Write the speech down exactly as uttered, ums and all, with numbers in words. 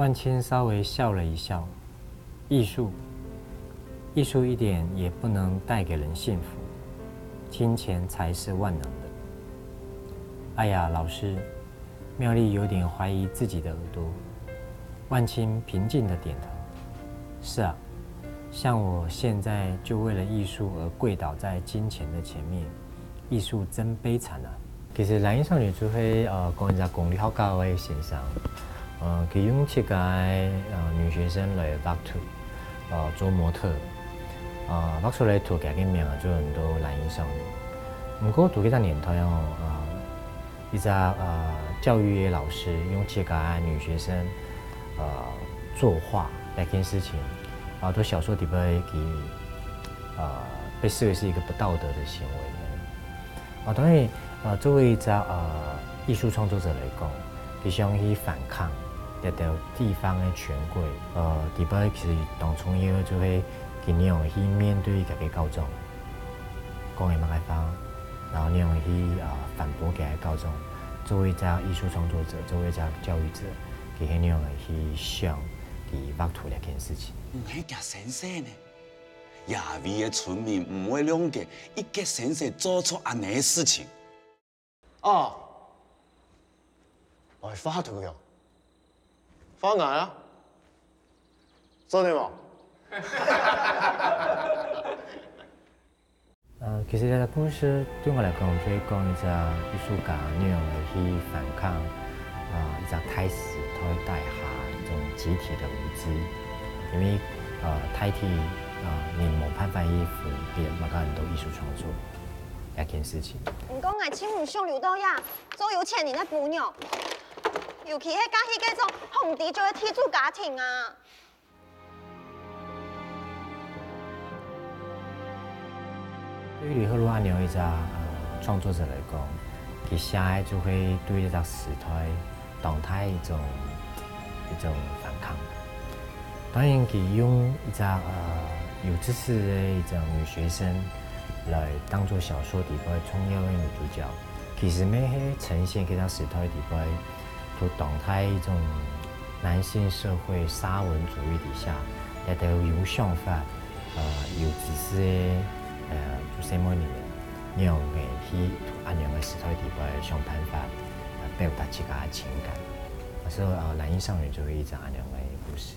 萬青稍微笑了一笑，藝術，藝術一點也不能帶給人幸福，金錢才是萬能的。哎呀，老師，妙麗有點懷疑自己的耳朵。萬青平靜地點頭。是啊，像我現在就為了藝術而跪倒在金錢的前面，藝術真悲慘啊！其實藍衣少女就係呃，講一隻公立學校个先生，呃，佢用自家个呃女學生來畫圖，呃，做模特，呃，畫出來圖佢个名就安到藍衣少女。毋過在該隻年代哦，呃，一隻呃教育个老師用自家个女學生呃作畫這件事情，啊，在小說裡背佢呃被視為是一個不道德的行為。啊，當然，呃，作為一隻呃藝術創作者來講，佢想去反抗這兜地方个權貴，呃，裡背其實當重要个就係佢仰般去面對佢个校長，講个麼个話，然後仰般去呃反駁佢个校長。作為一隻藝術創作者，作為一隻教育者，佢係仰般去想佢畫圖這件事情。毋係佢先生呢，這位个村民毋會諒解一個先生做出恁呢个事情。 哦，愛畫圖喲，畫𠊎啊，做得無？呃，其實這個故事對𠊎來講，就係講一隻藝術家仰般去反抗，啊，一隻大時代底下一種集體的無知，因為，呃，大體，呃，人無辦法去分別麼个安到藝術創作這件事情。毋過𠊎盡毋想留到這做有錢人个餔娘，尤其係嫁去該種紅地主个地主家庭啊。對於李赫魯恁樣一隻，呃，創作者來講，佢寫个就會對這隻時代當大一種，一種反抗。當然，佢用一隻，呃，有知識个一種女學生來當做小說裡背重要个女主角，其實乜係呈現該隻時代裡背，就當大一種男性社會沙文主義底下，這兜有想法、呃，有知識个，呃，就細妹人，仰般去在恁樣个時代裡背想辦法，呃，表達自家个情感。所以，呃，藍衣少女就係一隻恁樣个故事。